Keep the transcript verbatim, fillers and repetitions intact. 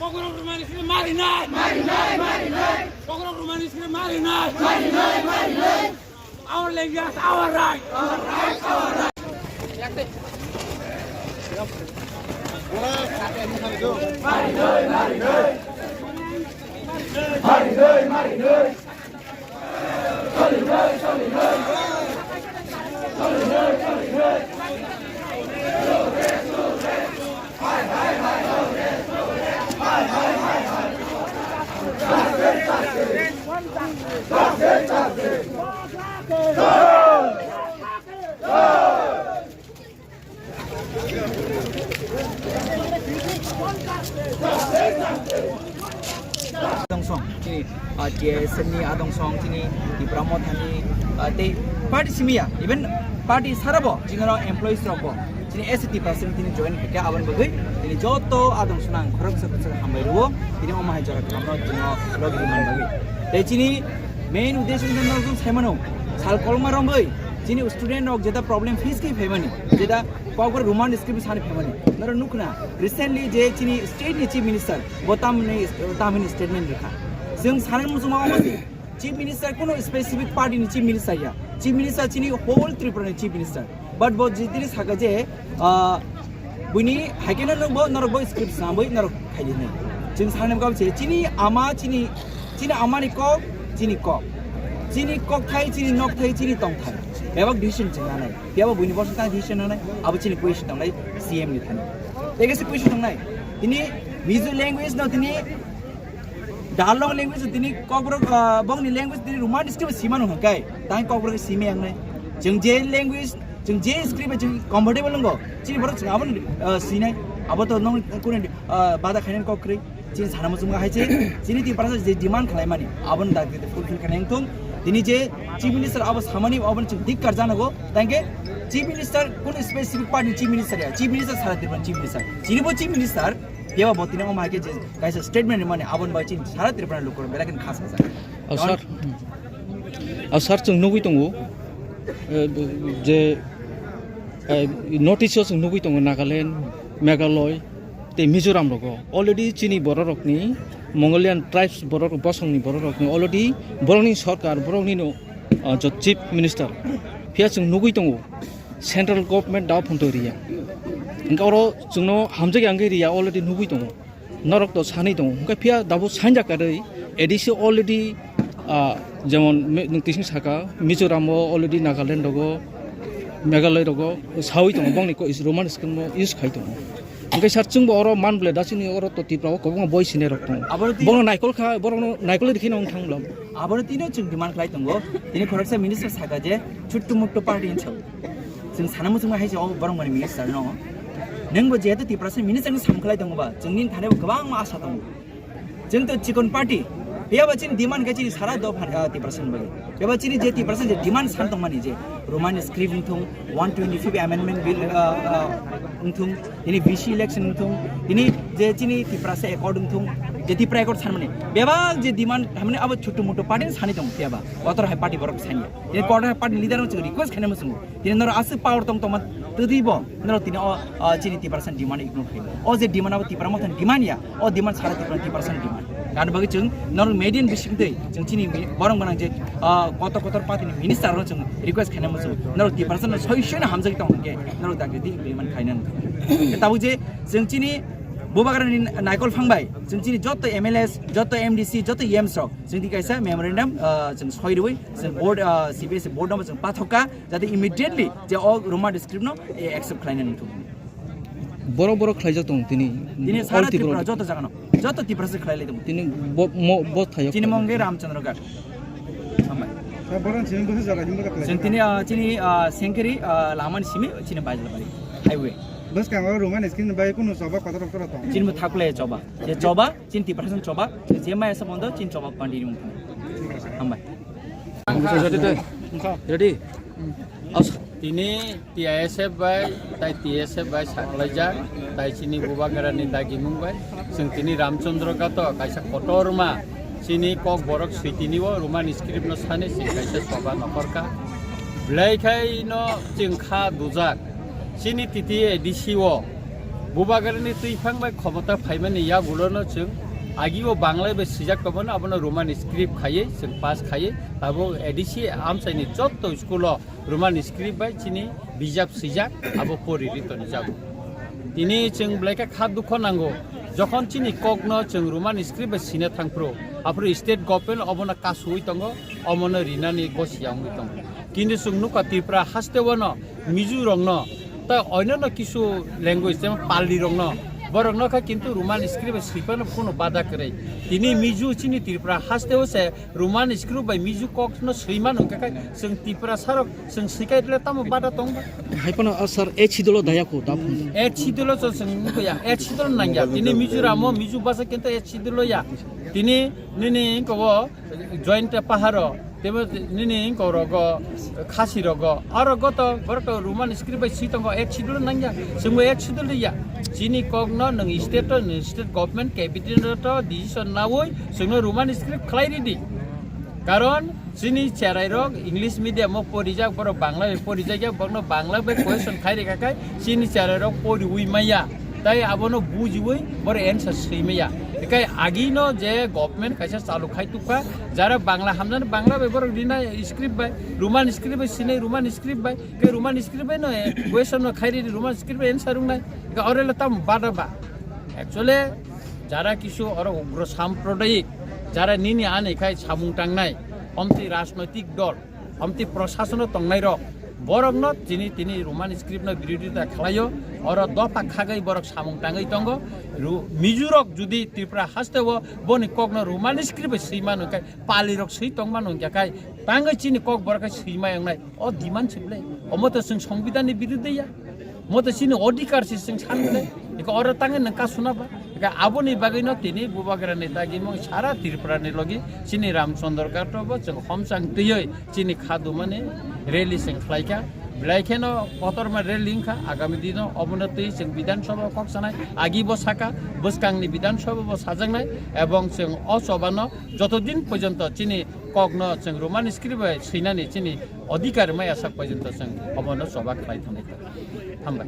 Kokrok rwmani simi marinai. Marinai, marinai. Kokrok rwmani simi marinai. Marinai, marinai. Our language, our right. Our right, our right. Marinai, marinai. Marinai, marinai. Adong song chini, ah, T S F ni adong song chini Tipra Motha ni, ah, tei party simi ya, even party sara bo chini rok employees rok bo chini S T Tipra simi tini join khe aboni bagwi tini joto adong song ang khoroksa khoroksa hambai rwo tini omo hai jora khamno chini logi man bagwi tei chini main uddesho wngkha norok sai mano sal kolma rongwi chini student rok jeta problem face khe phaimani jeta Kokborok Roman script sani phaimani. Noro nukna, recently je chini state ni chief minister, bo tamni, tamni statement rikha. Chwng sanai muchungma omo se, chief minister kuno specific party ni chief minister ya. Chief minister chini whole Tripura ni chief minister. But bo jitini saka je, ah, buini haikeno nung bo, norok bo script samui, norok khaidi nai. Chwng sanai muchungma se, chini ama, chini, chini ama ni kok, chini kok. Chini kok thai, chini nok thai, chini tong thai. Bebak decision chwng nanai. Phiya bo buini bosong tang decision nanai, abo chini question tongnai C M ni thani. Tei kaisa question tongnai, tini Mizo language no tini Darlong language tini Kokborok, ah, bongni language tini Roman script sima nung hwnkhe, tang Kokborok simi yangnai. Chwng je language, chwng je script chwng comfortable nungo, chini borok chwng abo, ah, sinai, abo to nong kuni, ah, bada khainani kok kwrwi. Chini sana muchungo hai se, chini Tiprasa je demand khlaimani, aboni dagdi fulfill khainai wngthung. Tini je Chief Minister abo samani, aboni chwng dikkar janago, tangke Chief Minister kunu specific party ni Chief Minister ya, Chief Minister sara Tripura ni Chief Minister. Chini bo Chief Minister, keba bo tini omo hai khe je kaisa statement rimani, aboni bai chini sara Tripura ni lukurok belai kheno khas khasa. O sir, o sir, chwng nugwi tongo, eh, je, eh, notice o chwng nugwi tongo Nagaland, Meghalaya, tei Mizoram rogo already chini borok rokni Mongolian tribes borok bosongni borok rokni already borokni sorkar borokni no, ah, jo chief minister phiya chwng nugwi tongo central government da phunto riya hwnkhe oro chwngno hamjak ya wngwi riya already nugwi tongo norok to sanwi tongo hwnkhe phiya dabo sanjak karwi A D C already, ah, jemon me-, nwng tising saka Mizoram o already Nagaland rogo Meghalaya rogo sawi tongo bongni ko is Roman script no use khai tongo. Hwnkhe sir, chwngbo oro man ble da chini oro to Tripura o kwbangma boi sini rok tongo. Aboni twi- Bono naikol kha, borokno naikol rikhi nang thang blam. Aboni tino chwng demand khlai tongo. Tini khoroksa minister saka je chuttu muttu party hinwi sao. Chwng sana muchungma hai se o borok mani minister no. Nwngbo jehetu Tiprasa minister ni sam khlai tongo ba, chwngni thani bo kwbangma asa tongo. Chwng to chikon party. Phiya ba chini demand khe chini sara dopha, ah, Tiprasa ni bagwi. Phiya ba chini je Tiprasa je demand san tongmani je Roman script wngthung, one twenty-fifth amendment bill, ah, ah, wngthung, tini V C election wngthung, tini je chini Tiprasa accord wngthung, je Tipra accord sanmani. Bebak je demand hamni abo chuttu muttu party ni sani tong phiya ba. Kotor hai party borok sanya. Tini kotor hai party leader no chwng request khaina muchungo. Tini norok aswk power tong tongma twtwi bo norok tini o, o chini Tiprasa ni demand ignore khaio. O je demand abo Tipra Motha ni demand ya, o demand sara Tipra, Tiprasa ni demand. Gani bagwi chwng norok media ni bising twi chwng chini mi-, borok gwnang je, o, kotor kotor party ni minister rok chwng request khaina muchung. Norok Tiprasa no soi soi no hamjagwi tong hwnkhe norok dagri di implement khaina nang. Tabuk je chwng chini Bubagra ni naikol phang bai chwng chini joto M L As, joto M D C, joto E Ms rok chwng di kaisa memorandum, o, chwng soi rwi chwng board, o, C B S E board no chwng pathok kha. Jate immediately je o Roman script no, e, accept khlaina nangthung. Borok borok khlaijak tongo tini. Tini all sara Tripura Tripura joto jagano, joto Tiprasa khlai lai tongo. Tini bo, mo, bo thayo. Chini mung khe Ramchandra Ghat. Hambai. Borok chini bwswk jaga himba khlai. Chini, tini, ah, chini, ah, Sengkiri, ah, lama ni simi chini Baijalbari highway. Bwskango Roman script bai kunu choba kotor kotor tong. Chini bo thaklai choba. Je choba, chini Tiprasa choba. Je mai asa bondo chini choba pandi ni mung. Hambai. Ready? Ready? As- Tini T I S F bai, tai T S F bai saklaijak, tai chini Bubagra ni dagimung bai. Chwng tini Ramchandra Ghat o kaisa kotorma chini Kokborok switini o Roman script no sani chwng kaisa choba nokhorkha. Belai khai no chwng kha dujak. Chini titi A D C o Bubagrani twiphang bai khomota phaimani yagulo no chwng agi o Bangla bai swijak tongmani, abono Roman script khaiwi chwng pass khaiwi abo A D C amchaini jotto school o Roman script bai chini bijap swijak, abo pori ri toni jago. Tini chwng belai khe kha dukho nango, jokhon chini kokno chwng Roman script bai sina thangphru, aphuru state government obono kasui tongo, omono rinani gosi ya wngwi tongo. Kintu chwng nukha Tripura haste o no Mizo rokno, ta oinano kisu language, jemon Pali rokno, borokno kha kintu Roman script bai swi phano kuno bada kwrwi. Tini Mizo chini Tripura haste o se Roman script bai Mizo kok no swi mano, hwnkhe kai chwng Tiprasa rok chwng swi kai le tamo bada tong ba? Hai phano, ah, sir, H C dolo daya ko da phano. H C dolo cho chwng ko ya, H C dolo nang ya. Tini Mizoram o Mizo basa kintu H C dolo ya. Tini nini ko joint paharo, tebo nini ko rogo Khasi rogo. Aro goto borok to Roman script bai swi tongo, H C dolo nang ya. Chwng bo H C dolo ya. Chini kok no nwng state to, nwng state government cabinet to decision nawi chwngno Roman script khlai ridi. Karon chini cherai rok English medium o porijak, borok Bangla bai porijak ya, borokno Bangla bai question khai rikha khai chini cherai rok poriwi maya, tai abono bujiwi borok answer swi maya. Ekai agi no je government kaisa chalu khai tukha, jara Bangla hamjani Bangla bai borok rina script bai, Roman script bai sinai Roman script bai, ke Roman script bai no question no khai ridi, Roman script bai answer wngnai, ke orelo tam bada ba. Actually jara kisu oro ugro samprodayik, jara nini ani khai samung tangnai, omtwi rajnoitik dol, omtwi prosasono tongnai rok, borokno tini tini Roman script no birodita khlaio, oro dopha khagwi borok samung tangwi tongo. Ru-, Mizo rok judi Tripura haste o boni kokno Roman script bai swi mano hwnkhe, Pali rok swi tong mano hwnkhe kai, tangwi chini kok borok khai swi mai wngnai. O demand se belai. Omo to chwng Songbidan ni biruddhe ya. Omo to chini odhikar se chwng san belai. Eko oro tangwi nwng ka suna ba. Eka aboni bagwi no tini Bubagra ni dagi mong sara Tripura ni logi chini Ramchandra Ghat o bo chwng homchang twiwi chini kha dumani rally chwng khlai kha. Belai kheno kotorma rally wngkha. Agami dino obono twi chwng Bidhan Sabha kok sanai. Agi bo saka, bwskang ni Bidhan Sabha bo sajaknai. Ebong chwng o choba no joto din porjonto chini kokno chwng Roman script bai swinani chini odhikar maya sak porjonto chwng obono choba khlai thangwi. Hambai.